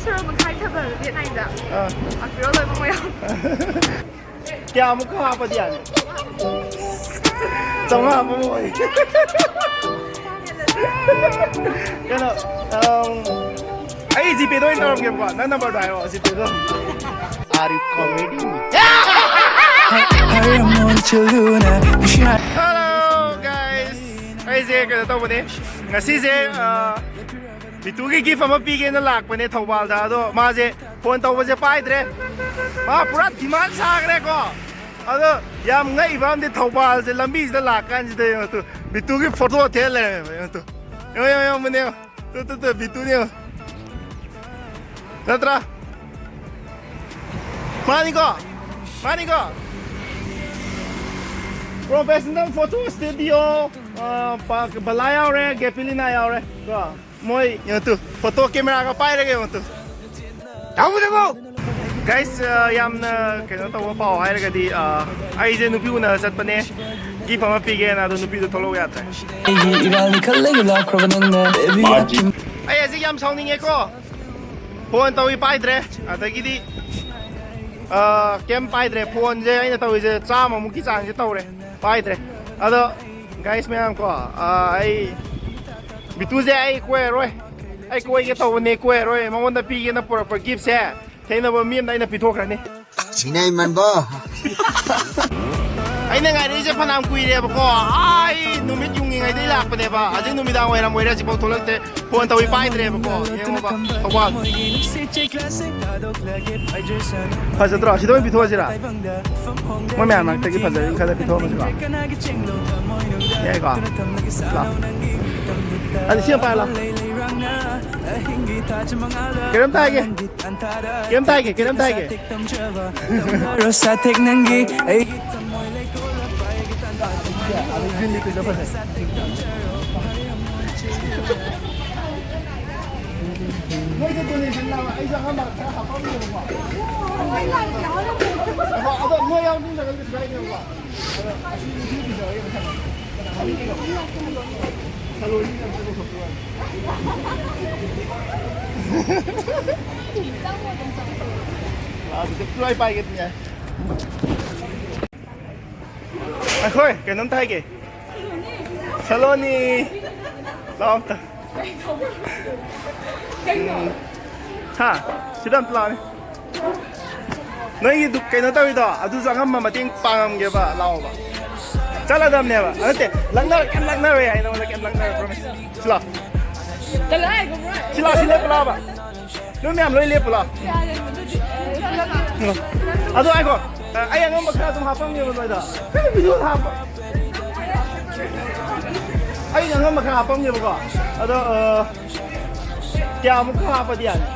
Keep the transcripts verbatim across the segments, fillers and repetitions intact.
ꯇꯔꯥ ꯃꯈꯥꯏ ꯊꯥꯕꯜ ꯗꯦꯠ ꯅꯥꯏꯟꯗ꯫ ꯑꯥ꯫ ꯑꯄ꯭ꯔꯤꯜ ꯂꯣꯏꯕ ꯃꯣꯏꯔꯥꯡ꯫ ꯀꯌꯥꯃꯨꯛꯀ ꯍꯥꯞꯄꯗꯤ ꯌꯥꯅꯤ? ꯆꯥꯝꯃꯉꯥ ꯍꯥꯞꯄ ꯑꯣꯏ꯫ ꯀꯩꯅꯣ, ꯑꯝ, ꯑꯩ ꯖꯤꯄꯦꯗ ꯑꯣꯏꯅ ꯇꯧꯔꯝꯒꯦꯕꯀꯣ, ꯅꯪ ꯅꯝꯕꯔꯗꯣ ꯍꯥꯏꯔꯛꯑꯣ, ꯖꯤꯄꯦꯗ ꯑꯗꯨꯝ꯫ Are you comedy? Hello guys, ꯑꯩꯁꯦ ꯀꯩꯅꯣ ꯇꯧꯕꯅꯦ, ꯉꯁꯤꯁꯦ, ꯑ, ꯕꯤꯇꯨꯒꯤ ꯒꯤꯐ ꯑꯃ ꯄꯤꯒꯦꯅ ꯂꯥꯛꯄꯅꯦ ꯊꯧꯕꯥꯜꯗ꯫ ꯑꯗꯣ ꯃꯥꯁꯦ ꯐꯣꯟ ꯇꯧꯕꯁꯦ ꯄꯥꯏꯗ꯭ꯔꯦ꯫ ꯃꯥ ꯄꯨꯔꯥ ꯗꯤꯃꯥꯟ ꯁꯥꯈ꯭ꯔꯦꯀꯣ꯫ ꯑꯗꯣ ꯌꯥꯝ ꯉꯛꯏꯕ ꯑꯃꯗꯤ ꯊꯧꯕꯥꯜꯁꯦ ꯂꯝꯕꯤꯁꯤꯗ ꯂꯥꯛꯀꯥꯟꯁꯤꯗ ꯌꯦꯡꯉꯣ ꯇꯨ, ꯕꯤꯇꯨꯒꯤ ꯐꯣꯇꯣ ꯊꯦꯠ ꯂꯩꯔꯝꯃꯦꯕ꯫ ꯌꯦꯡꯉꯣ ꯇꯨ꯫ ꯌꯦꯡꯉꯣ, ꯌꯦꯡꯉꯣ, ꯌꯦꯡꯉꯣ, ꯃꯨꯟꯅ ꯌꯦꯡꯉꯣ꯫ ꯇꯨ, ꯇꯨ, ꯇꯨ, ꯕꯤꯇꯨꯅꯦ ꯌꯦꯡꯉꯣ꯫ ꯅꯠꯇ꯭ꯔꯥ? ꯃꯥꯅꯤꯀꯣ? ꯃꯥꯅꯤꯀꯣ? Professional photo studio, ꯑ, ꯄ-, ꯕꯂꯥ ꯌꯥꯎꯔꯦ, ꯒꯦꯄꯤꯂꯤꯅꯥ ꯌꯥꯎꯔꯦ꯫ ꯀꯣ? ꯃꯣꯏ ꯌꯦꯡꯉꯣ ꯇꯨ, ꯐꯣꯇꯣ ꯀꯦꯃꯦꯔꯥꯒ ꯄꯥꯏꯔꯒ ꯌꯦꯡꯉꯣ ꯇꯨ꯫ ꯇꯧꯗ꯭ꯔꯕꯣ? Guys, ꯑ, ꯌꯥꯝꯅ ꯀꯩꯅꯣ ꯇꯧꯕ ꯄꯥꯎ ꯍꯥꯏꯔꯒꯗꯤ, ꯑ, ꯑꯩꯁꯦ ꯅꯨꯄꯤ ꯎꯅꯕ ꯆꯠꯄꯅꯦ, ꯒꯤꯐ ꯑꯃ ꯄꯤꯒꯦꯅ, ꯑꯗꯣ ꯅꯨꯄꯤꯗꯣ ꯊꯣꯛꯂꯛꯎ ꯌꯥꯗ꯭ꯔꯦ꯫ ꯑꯩꯒꯤ ꯏꯔꯥꯜꯅꯤ ꯈꯜꯂꯒ ꯂꯥꯛꯈ꯭ꯔꯕ ꯅꯪꯅ, baby, I can ꯑꯩ ꯍꯧꯖꯤꯛ ꯌꯥꯝ ꯁꯥꯎꯅꯤꯡꯉꯦꯀꯣ꯫ ꯐꯣꯟ ꯇꯧꯏ ꯄꯥꯏꯗ꯭ꯔꯦ, ꯑꯗꯒꯤꯗꯤ, ꯑ, ꯀꯩꯝ ꯄꯥꯏꯗ꯭ꯔꯦ꯫ ꯐꯣꯟꯁꯦ ꯑꯩꯅ ꯇꯧꯔꯤꯁꯦ ꯆꯥꯝꯃꯃꯨꯛꯀꯤ ꯆꯥꯡꯁꯦ ꯇꯧꯔꯦ, ꯄꯥꯏꯗ꯭ꯔꯦ꯫ ꯑꯗꯣ guys ꯃꯌꯥꯝ ꯀꯣ, ꯑ, ꯑꯩ ꯕꯤꯇꯨꯁꯦ ꯑꯩ ꯀꯣꯏꯔꯔꯣꯏ꯫ ꯑꯩ ꯀꯣꯏꯒꯦ ꯇꯧꯕꯅꯦ, ꯀꯣꯏꯔꯔꯣꯏ꯫ ꯃꯉꯣꯟꯗ ꯄꯤꯒꯦꯅ ꯄꯨꯔꯛꯄ ꯒꯤꯐꯁꯦ ꯊꯦꯡꯅꯕ ꯃꯤ ꯑꯃꯗ ꯑꯩꯅ ꯄꯤꯊꯣꯛꯈ꯭ꯔꯅꯤ꯫ ꯁꯤꯅ ꯏꯃꯟꯕꯣ꯫ ꯑꯩꯅ ꯉꯥꯏꯔꯛꯏꯁꯦ ꯐꯅꯌꯥꯝ ꯀꯨꯏꯔꯦꯕꯀꯣ꯫ ꯑꯩ ꯅꯨꯃꯤꯠ ꯌꯨꯡꯉꯤꯉꯩꯗꯩ ꯂꯥꯛꯄꯅꯦꯕ꯫ ꯍꯧꯖꯤꯛ ꯅꯨꯃꯤꯗꯥꯡ ꯋꯥꯏꯔꯝ ꯑꯣꯏꯔꯦ, ꯍꯧꯖꯤꯛꯐꯥꯎ ꯊꯣꯛꯂꯛꯇꯦ꯫ ꯐꯣꯟ ꯇꯧꯏ ꯄꯥꯏꯗ꯭ꯔꯦꯕꯀꯣ꯫ ꯌꯦꯡꯉꯣꯕ, ꯊꯧꯕꯥꯜ꯫ ꯐꯖꯗ꯭ꯔꯣ? ꯁꯤꯗ ꯑꯣꯏꯅ ꯄꯤꯊꯣꯛꯑꯁꯤꯔꯥ? ꯃꯣꯏ ꯃꯌꯥꯝ ꯃꯔꯛꯇꯒꯤ ꯐꯖꯕ ꯈꯔ ꯄꯤꯊꯣꯛꯑꯝꯃꯁꯤꯀꯣ꯫ ꯌꯥꯏꯀꯣ? ꯂꯥꯎ꯫ ꯑꯗꯨ ꯁꯤ ꯑꯃ ꯄꯥꯏꯔꯣ, ꯂꯥꯎ꯫ ꯀꯩꯅꯣꯝꯇ ꯍꯥꯏꯒꯦ꯫ ꯀꯩꯝꯇ ꯍꯥꯏꯒꯦ, ꯀꯩꯅꯣꯝꯇ ꯍꯥꯏꯒꯦ꯫ ꯔꯣꯁꯥ ꯊꯦꯛ ꯅꯪꯒꯤ ꯑꯩꯒꯤ ꯊꯃꯣꯏ ꯂꯩꯀꯣꯜꯂ ꯄꯥꯏꯒꯤ ꯇꯥꯟꯊꯥ꯫ ꯅꯣꯏꯗ donation ꯂꯥꯛꯑꯣ, ꯑꯩꯁꯨ ꯑꯍꯥꯟꯕ ꯈꯔ ꯍꯥꯞꯄꯝꯃꯦꯕꯀꯣ꯫ ꯑꯗꯣ ꯅꯣꯏ ꯌꯥꯎꯅꯤꯡꯗ꯭ꯔꯒꯗꯤ ꯀꯩꯁꯨ ꯀꯥꯏꯗꯦꯕꯀꯣ꯫ ꯑꯗꯣ ꯑꯁꯤ ꯅꯨꯄꯤ ꯄꯨꯖꯔꯒꯦ ꯃꯊꯪ꯫ ꯁꯥꯂꯣꯅꯤ ꯌꯥꯝ ꯆꯠꯂꯦ ꯈꯣꯠꯄ ꯋꯥꯅꯤ꯫ ꯂꯥꯛꯑꯣ, ꯑꯗꯨꯗꯤ ꯄꯨꯔꯥ ꯄꯥꯏꯒꯦ ꯑꯗꯨꯗꯤ꯫ ꯑꯩꯈꯣꯏ ꯀꯩꯅꯣꯝꯇ ꯍꯥꯏꯒꯦ꯫ ꯁꯂꯣꯅꯤ꯫ ꯂꯥꯛꯑꯣ ꯑꯝꯇ꯫ ꯎꯝ꯫ ꯍꯥ? ꯁꯤꯗ ꯑꯝꯇ ꯂꯥꯛꯑꯣꯅꯦ꯫ ꯅꯣꯏꯒꯤ ꯗꯨ-, ꯀꯩꯅꯣ ꯇꯧꯔꯤꯗꯣ, ꯑꯗꯨꯁꯨ ꯑꯉꯝꯕ ꯃꯇꯦꯡ ꯄꯥꯡꯉꯝꯒꯦꯕ, ꯂꯥꯛꯑꯣꯕ꯫ ꯆꯠꯂꯗꯕꯅꯦꯕ꯫ ꯅꯠꯇꯦ, ꯂꯥꯛꯅꯔꯣꯏ, ꯀꯩꯝ ꯂꯥꯛꯅꯔꯣꯏ ꯍꯥꯏ ꯅꯉꯣꯟꯗ, ꯀꯩꯝ ꯂꯥꯛꯅꯔꯣꯏ, promise꯫ ꯁꯤ ꯂꯥꯛꯑꯣ꯫ ꯁꯤ ꯂꯥꯛꯑꯣ, ꯁꯤ ꯂꯦꯞꯄꯨ ꯂꯥꯛꯑꯣꯕ꯫ ꯅꯣꯏ ꯃꯌꯥꯝ ꯂꯣꯏ ꯂꯦꯞꯄꯨ ꯂꯥꯛꯑꯣ꯫ ꯑꯗꯣ ꯉꯥꯏꯈꯣ, ꯑꯩ ꯑꯉꯝꯕ ꯈꯔ ꯑꯗꯨꯝ ꯍꯥꯞꯄꯝꯒꯦꯕ ꯅꯣꯏꯗ꯫ ꯀꯩꯅꯣ video ꯍꯥꯞꯄ? ꯑꯩ ꯑꯉꯝꯕ ꯈꯔ ꯍꯥꯞꯄꯝꯒꯦꯕꯀꯣ꯫ ꯑꯗꯣ, ꯑ, ꯀꯌꯥꯃꯨꯛꯀ ꯍꯥꯞꯄꯗꯤ ꯌꯥꯅꯤ?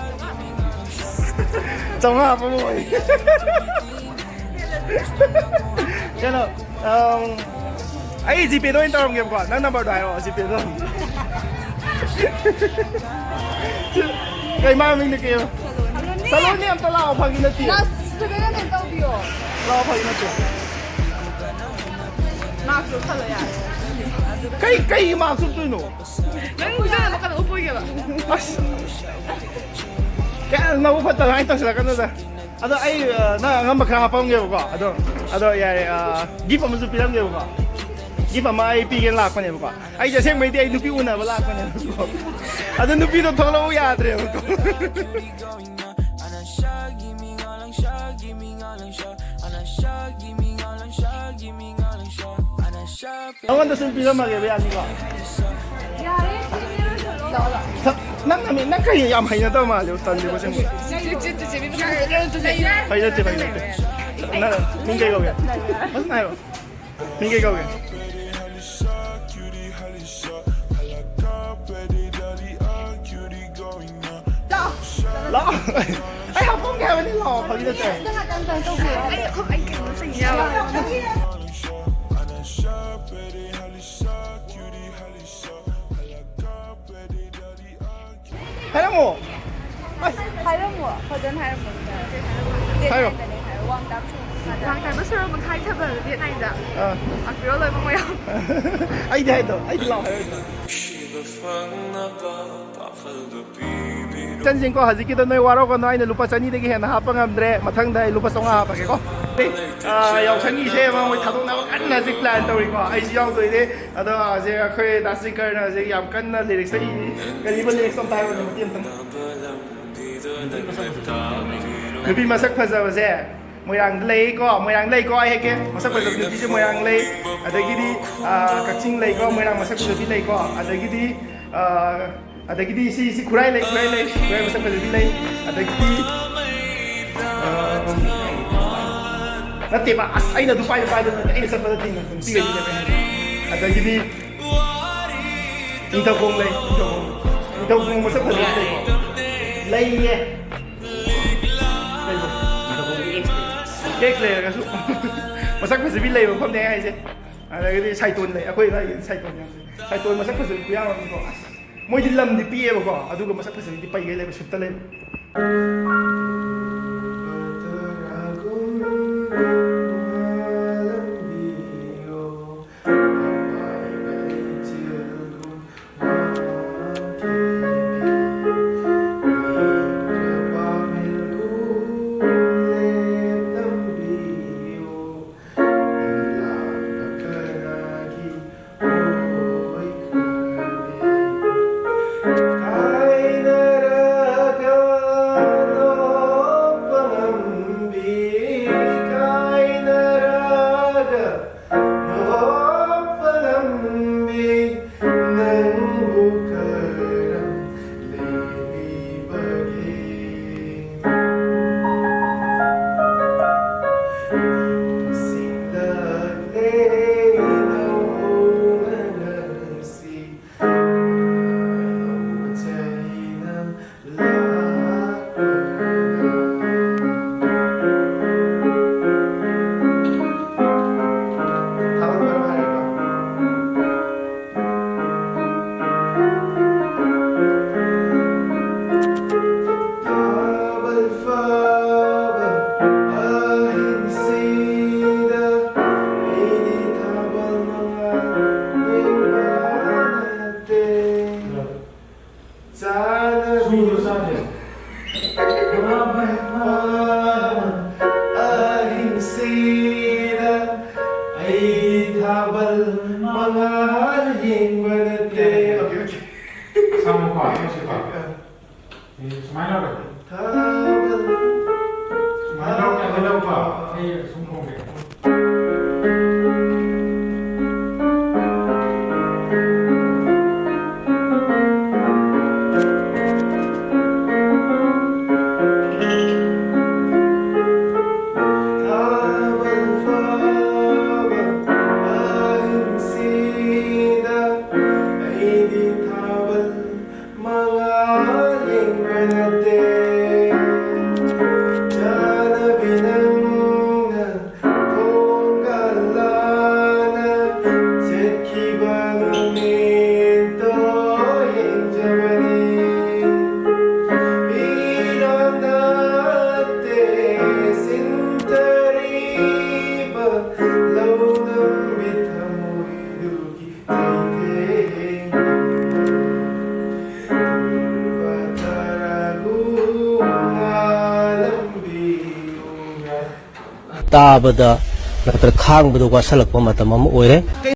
ꯆꯥꯝꯃꯉꯥ ꯍꯥꯞꯄꯝꯃꯣ꯫ ꯀꯩꯅꯣ, ꯑꯝ, ꯑꯩ GPayꯗ ꯑꯣꯏꯅ ꯇꯧꯔꯝꯒꯦꯕꯀꯣ, ꯅꯪ numberꯗꯣ ꯍꯥꯏꯔꯛꯑꯣ, GPayꯗ ꯑꯗꯨꯝ꯫ ꯀꯩ ꯃꯥ ꯃꯃꯤꯡꯗꯤ ꯀꯩ? ꯁꯂꯣꯅꯤ, ꯑꯝꯇ ꯂꯥꯛꯑꯣ, ꯐꯥꯒꯤ ꯅꯠꯇꯦ꯫ ꯂꯥꯛꯑꯣ, ꯐꯥꯒꯤ ꯅꯠꯇꯦ꯫ ꯃꯥꯛꯁ ꯂꯧꯁꯜꯂꯣ ꯌꯥꯔꯦ꯫ ꯀꯩ, ꯀꯩ ꯃꯥꯛꯁ ꯎꯞꯇꯣꯏꯅꯣ? ꯅꯪ ꯎꯞꯇꯅꯕ ꯀꯩꯅꯣ ꯎꯞꯄꯣꯏꯒꯦꯕ꯫ ꯑꯁ꯫ ꯀꯌꯥ ꯅꯕꯨꯛ ꯐꯠꯇꯕ ꯍꯥꯏꯅ ꯇꯧꯁꯤꯜꯂꯛꯀꯅꯨꯗ꯫ ꯑꯗꯣ ꯑꯩ, ꯑ, ꯅꯪ ꯑꯉꯝꯕ ꯈꯔ ꯍꯥꯞꯄꯝꯒꯦꯕꯀꯣ꯫ ꯑꯗꯣ, ꯑꯗꯣ ꯌꯥꯔꯦ, ꯑ, gift ꯑꯃꯁꯨ ꯄꯤꯔꯝꯒꯦꯕꯀꯣ꯫ Gift ꯑꯃ ꯑꯩ ꯄꯤꯒꯦꯅ ꯂꯥꯛꯄꯅꯦꯕꯀꯣ꯫ ꯑꯩꯁꯦ ꯑꯁꯦꯡꯕꯩꯗꯤ ꯑꯩ ꯅꯨꯄꯤ ꯎꯅꯕ ꯂꯥꯛꯄꯅꯦꯕꯀꯣ꯫ ꯑꯗꯣ ꯅꯨꯄꯤꯗꯣ ꯊꯣꯛꯂꯛꯎ ꯌꯥꯗ꯭ꯔꯦꯕꯀꯣ꯫ ꯅꯉꯣꯟꯗ ꯁꯨꯝ ꯄꯤꯔꯝꯃꯒꯦꯕ, ꯌꯥꯅꯤꯀꯣ? ꯌꯥꯔꯦ, ꯁꯤꯅꯦ, ꯂꯣꯏꯁꯜꯂꯣ꯫ ꯅꯪ, ꯅꯪ, ꯅꯪ ꯀꯩ ꯌꯥꯝ ꯍꯩꯅꯗꯕ ꯃꯥꯜꯂꯦ, ꯇꯜꯂꯦꯕ ꯑꯁꯦꯡꯕ꯫ ꯆꯦ, ꯆꯦ, ꯆꯦ, ꯆꯦ, ꯃꯤ ꯃꯆꯥ ꯐꯖꯅ ꯇꯨꯖꯩ꯫ ꯍꯩꯅꯗꯦ, ꯍꯩꯅꯗꯦ꯫ ꯅꯪ ꯃꯤꯡ ꯀꯩ ꯀꯧꯒꯦ? ꯐꯖꯅ ꯍꯥꯏꯔꯣ꯫ ꯃꯤꯡ ꯀꯩ ꯀꯧꯒꯦ? ꯂꯥꯛꯑꯣ꯫ ꯑꯩ ꯍꯥꯞꯄꯝꯒꯦ ꯍꯥꯏꯕꯅꯤ, ꯂꯥꯛꯑꯣ, ꯐꯥꯒꯤ ꯅꯠꯇꯦ꯫ ꯅꯪ ꯉꯥꯛꯇꯪ ꯀꯩꯅꯣ ꯇꯧꯕꯤꯌꯣ꯫ ꯑꯩ ꯈꯣ-, ꯑꯩ ꯀꯩꯅꯣꯝ ꯆꯪꯉꯤꯌꯥꯕ꯫ ꯍꯥꯏꯔꯝꯃꯣ꯫ ꯑꯁ, ꯍꯥꯏꯔꯝꯃꯣ꯫ ꯐꯖꯅ ꯍꯥꯏꯔꯝꯃꯣ꯫ ꯍꯥꯏꯔꯣ꯫ ꯗꯦꯠ ꯅꯥꯏꯟꯗꯅꯦ ꯍꯥꯏꯔꯣ꯫ ꯋꯥꯡ ꯇꯥꯛꯁ ꯋꯥꯡ ꯇꯥꯛꯁ ꯁꯣꯔꯣꯛ ꯃꯈꯥꯏ ꯊꯥꯕꯜ ꯗꯦꯠ ꯅꯥꯏꯟꯗ꯫ ꯑꯥ꯫ ꯂꯥꯛꯄꯤꯔꯣ ꯂꯣꯏꯅꯃꯛ ꯃꯌꯥꯝ꯫ ꯑꯩꯗꯤ ꯍꯥꯏꯗꯣ, ꯑꯩꯗꯤ ꯂꯥꯛꯑꯣ ꯍꯥꯏꯔꯣꯏꯗꯣ꯫ ꯅꯨꯡꯁꯤꯕ ꯐꯪꯅꯕ ꯄꯥꯈꯜꯗꯨ ꯄꯤꯕꯤꯔꯣ꯫ ꯏꯆꯟꯁꯤꯡꯀꯣ, ꯍꯧꯖꯤꯛꯀꯤꯗꯣ ꯅꯣꯏ ꯋꯥꯔꯧꯒꯅꯨ, ꯑꯩꯅ ꯂꯨꯄꯥ ꯆꯅꯤꯗꯒꯤ ꯍꯦꯟꯅ ꯍꯥꯞꯄ ꯉꯝꯗ꯭ꯔꯦ, ꯃꯊꯪꯗ ꯑꯩ ꯂꯨꯄꯥ ꯆꯥꯝꯃꯉꯥ ꯍꯥꯞꯄꯒꯦꯀꯣ꯫ ꯑꯦ, ꯑ, ꯌꯥꯎꯁꯪꯒꯤꯁꯦ ꯑꯃ ꯃꯣꯏ ꯊꯥꯗꯣꯛꯅꯕ ꯀꯟꯅ ꯍꯧꯖꯤꯛ plan ꯇꯧꯔꯤꯀꯣ, ꯑꯩꯁꯨ ꯌꯥꯎꯗꯣꯏꯅꯦ꯫ ꯑꯗꯣ ꯍꯧꯖꯤꯛ ꯑꯩꯈꯣꯏ ꯗꯥ ꯁꯤꯡꯀꯔꯅ ꯍꯧꯖꯤꯛ ꯌꯥꯝ ꯀꯟꯅ lyrics ꯏꯔꯤ꯫ ꯀꯔꯤꯕ lyrics ꯑꯝꯇ ꯍꯥꯏꯔꯣꯅꯦ, ꯃꯇꯦꯛ ꯑꯃꯇꯪ꯫ ꯅꯨꯄꯤ ꯃꯁꯛ ꯐꯖꯕꯁꯦ ꯃꯣꯏꯔꯥꯡꯗ ꯂꯩꯀꯣ, ꯃꯣꯏꯔꯥꯡ ꯂꯩꯀꯣ, ꯑꯩ ꯍꯦꯛꯀꯦ꯫ ꯃꯁꯛ ꯐꯖꯕ ꯅꯨꯄꯤꯁꯦ ꯃꯣꯏꯔꯥꯡ ꯂꯩ, ꯑꯗꯒꯤꯗꯤ, ꯑ, ꯀꯛꯆꯤꯡ ꯂꯩꯀꯣ, ꯃꯣꯏꯔꯥꯡ ꯃꯁꯛ ꯐꯖꯕꯤ ꯂꯩꯀꯣ, ꯑꯗꯒꯤꯗꯤ, ꯑ, ꯑꯗꯒꯤꯗꯤ ꯁꯤ, ꯁꯤ ꯈꯨꯔꯥꯏ ꯂꯩ, ꯈꯨꯔꯥꯏ ꯂꯩ, ꯈꯨꯔꯥꯏ ꯃꯁꯛ ꯐꯖꯕꯤ ꯂꯩ, ꯑꯗꯒꯤꯗꯤ, ꯑ, ꯅꯠꯇꯦꯕ, ꯑꯁ, ꯑꯩꯅ ꯑꯗꯨ ꯄꯥꯏꯕ ꯄꯥꯏꯗꯅ ꯅꯠꯇꯦ, ꯑꯩꯅ ꯆꯠꯄꯗ ꯊꯦꯡꯅꯕ ꯅꯨꯄꯤꯈꯩꯗꯤ ꯂꯩꯕ ꯍꯥꯏꯁꯦ꯫ ꯑꯗꯒꯤꯗꯤ ꯅꯤꯡꯊꯧꯈꯣꯡ ꯂꯩ, ꯅꯤꯡꯊꯧꯈꯣꯡ꯫ ꯅꯤꯡꯊꯧꯈꯣꯡ ꯃꯁꯛ ꯐꯖꯕꯤ ꯂꯩꯀꯣ? ꯂꯩꯌꯦ꯫ ꯂꯩꯕ꯭ꯔꯣ? Ex ꯂꯩꯔꯒꯁꯨ ꯃꯁꯛ ꯐꯖꯕꯤ ꯂꯩꯕ ꯃꯐꯝꯅꯦ ꯑꯩ ꯍꯥꯏꯁꯦ꯫ ꯑꯗꯒꯤꯗꯤ ꯁꯥꯏꯇꯣꯟ ꯂꯩ, ꯑꯩꯈꯣꯏ ꯑꯗꯥꯏꯒꯤ ꯁꯥꯏꯇꯣꯟ ꯌꯥꯝ ꯂꯩ꯫ ꯁꯥꯏꯇꯣꯟ ꯃꯁꯛ ꯐꯖꯕꯤ ꯈꯨꯌꯥꯝ ꯑꯃꯅꯤꯀꯣ꯫ ꯑꯁ, ꯃꯣꯏꯗꯤ ꯂꯝꯗꯤ ꯄꯤꯛꯑꯦꯕꯀꯣ, ꯑꯗꯨꯒ ꯃꯁꯛ ꯐꯖꯕꯤꯗꯤ ꯄꯩꯒꯩ ꯂꯩꯕ, ꯁꯨꯠꯇ ꯂꯩꯕ꯫ ꯑꯍꯤꯡꯁꯤꯗ ꯑꯩ ꯊꯥꯕꯜ ꯃꯉꯥꯜ ꯌꯦꯡꯕ ꯅꯠꯇꯦ꯫ Okay, okay. ꯁꯝꯃꯨꯀꯣ, ꯁꯤꯀꯣ꯫ ꯑꯦ, ꯁꯨꯃꯥꯏꯅ ꯂꯧꯔꯣ꯫ ꯊꯥꯕꯜ ꯁꯨꯃꯥꯏꯅ ꯂꯧꯔꯣ, ꯑꯗꯨ ꯂꯧꯀꯣ꯫ ꯑꯩ ꯁꯨꯝ ꯈꯣꯡꯒꯦ꯫ ꯊꯥꯕꯜ ꯐꯥꯕ ꯑꯍꯤꯡꯁꯤꯗ ꯑꯩꯗꯤ ꯊꯥꯕꯜ ꯃꯉꯥꯜ ꯌꯦꯡꯕ ꯅꯠꯇꯦ꯫ ꯆꯥꯟꯅꯕꯤ ꯅꯪꯅ ꯊꯣꯡꯒꯥꯜꯂꯥꯅ ꯆꯠꯈꯤꯕ ꯅꯨꯃꯤꯠꯇꯣ ꯌꯦꯡꯖꯕꯅꯤ꯫ ꯃꯤꯔꯥꯡ ꯅꯠꯇꯦ ꯁꯤꯟꯊꯔꯤꯕ ꯂꯧꯅꯝꯕꯤ ꯊꯃꯣꯏꯗꯨꯒꯤ ꯆꯩꯊꯦꯡ ꯇꯥꯕꯗ ꯅꯠꯇ꯭ꯔ ꯈꯥꯡꯕꯗ ꯋꯥꯁꯜꯂꯛꯄ ꯃꯇꯝ ꯑꯃ ꯑꯣꯏꯔꯦ꯫